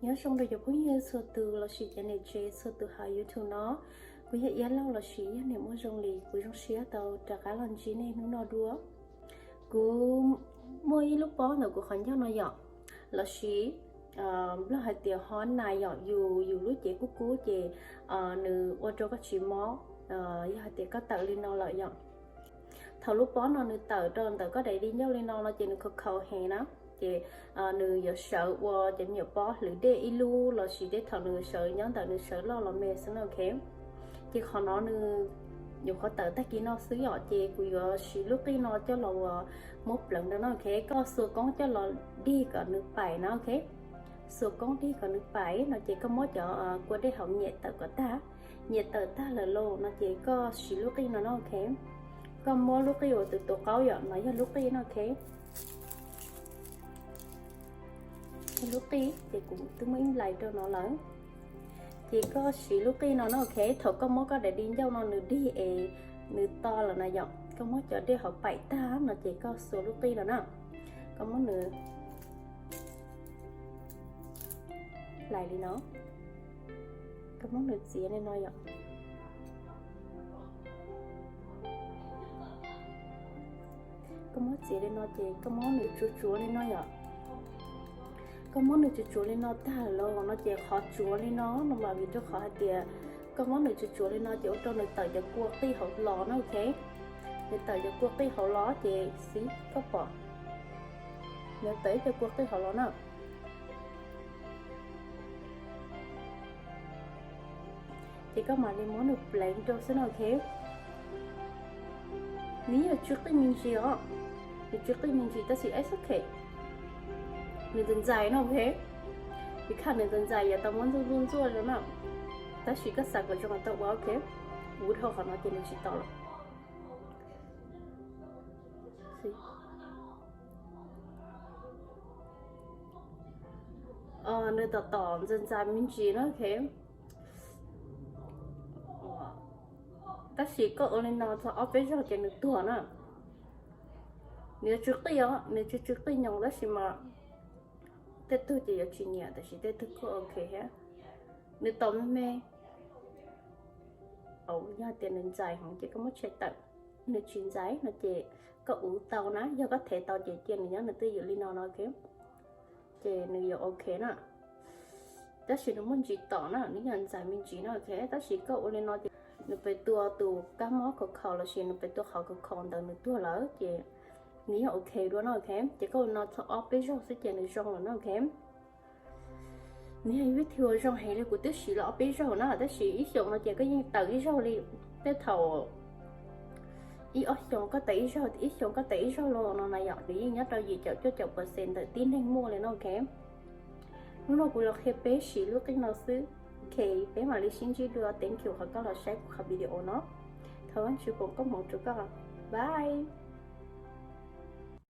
Nyob zoo rau cov phooj ywg txhua tus lossis cov niam tsev txhua tus hauv YouTube no. Kuv yog Iab Lauj lossis yog niam muaj zoo li, kuv zoo siab tau rov qab los ntsib nej hnub no dua. Kuv muaj ib lub pob ntawm kuv qhov ncauj no yom, lossis Nplog hais tias hot na yom, yus yus lub cev kub kub ces nws ua rau koj tsis mob. Yog hais tias koj tawm li no lawm yom, thaum lub pob no nws tawm rau ntawm koj daim di ncauj li no no ces nws khaus khaus heev na, ces nws yuav sawv ua cov me nyuam pob hlwv dej ib lub lossis tej thaum nws sawv nyob ntawm nws sawv loj los me xwb na, ok. Ces qhov no nws nyuam qhuav tawm tag kis no xwb yom, ces kuv yuav siv lub qij no coj los ua muab pleev rau no, ok. Koj xuas koob coj los dig kom nws pais na, ok. Xuas koob dig kom nws pais no ces koj muab cov kua dej hauv nyem tawm kom tag. Nyem tawm tag lawm lauj no ces koj siv lub qij no no, ok. Koj muab lub qij uas tus tua qaub yom, no yog lub qij no, ok. Lub qij ces kuv twb muaj ib nplais rau no lawm. Ces koj siv lub qij no no, ok. Thaum koj muab koj daim di ncauj no nws dig es nws to lawm na yom, koj muab cov dej hauv paim tag no ces koj xuas lub qij no na. Koj muab nws hlais li no, koj muab nws txiav li no yom. Koj muab txiav li no ces koj muab nws tsuav tsuav li no yom. Koj muab nws tsuav tsuav li no tag lawm no ces qhov tsuav li no no mas vim rau qhov hais tias koj muab nws tsuav tsuav li no ces ua rau nws tawm cov kua qij hauv los na, ok. Nws tawm cov kua qij hauv los ces xib koj pom nws tawm ib cov kua qij hauv los na. Ces koj mam li muab nws pleev rau xwb no, ok. Nws yeej yuav tsw qij me ntsis os, nws tsw qij me ntsis tab sis it's ok, nws ntxais ntxais no, ok. Vim khaj nws ntxais ntxais yuav tau muab ntxuaj ntxuaj ntxuaj no na, tab sis koj xav kom zoo tau ua, ok. Kuv dhau qhov no ces nws tsis tau lawm. Nws tom tom ntxais ntxais me ntsis na, ok. Tab sis koj ua li no txog ob peb zaug ces nws tuag na. Nws yuav tsw qij os, nws tsw tsw qij nyoos tab sis mas tej tug ces yuav tsis nyiam tab sis tej tug kuj ok thiab. Nws tom me me, yog tias nws ntxais heev ces koj muab tshem tawm. Nws tsis ntxais no ces koj uv tau na, yog koj thev tau ces cia nws nyob nws twj ywm li no no, ok. Ces nws yuav ok na. Tab sis nws muaj ntsis tom na, nws yog ntxais me ntsis no, ok. Tab sis koj ua li no ces nws pes tua tus kab mob khaus khaus lossis nws pes tua qhov khaus khaus ntawd nws tuag lawm ces nws yeej ok dua no, ok. Ces koj ua li no txog ob peb zaug xwb ces nws zoo lawm no, ok. Nws yog ib vib thib uas zoo heev li, kuv twb siv los ob peb zaug na, tab sis ib xyoos no ces koj yeej tawm ib zaug li. Tej thaum ib ob xyoos koj tawm ib zaug, ib xyoos koj tawm ib zaug los no na yom, nws yeej nyob rau yim caum cuaj caum percent ntawm tib neeg muaj li no, ok. Hnub no kuv los qhia peb siv lub qij no xwb, ok. Peb mam li sib ntsib dua, thank you qhov koj los saib kuv qhov video no. Thov Vajtswv foom koob hmoov rau koj, bye.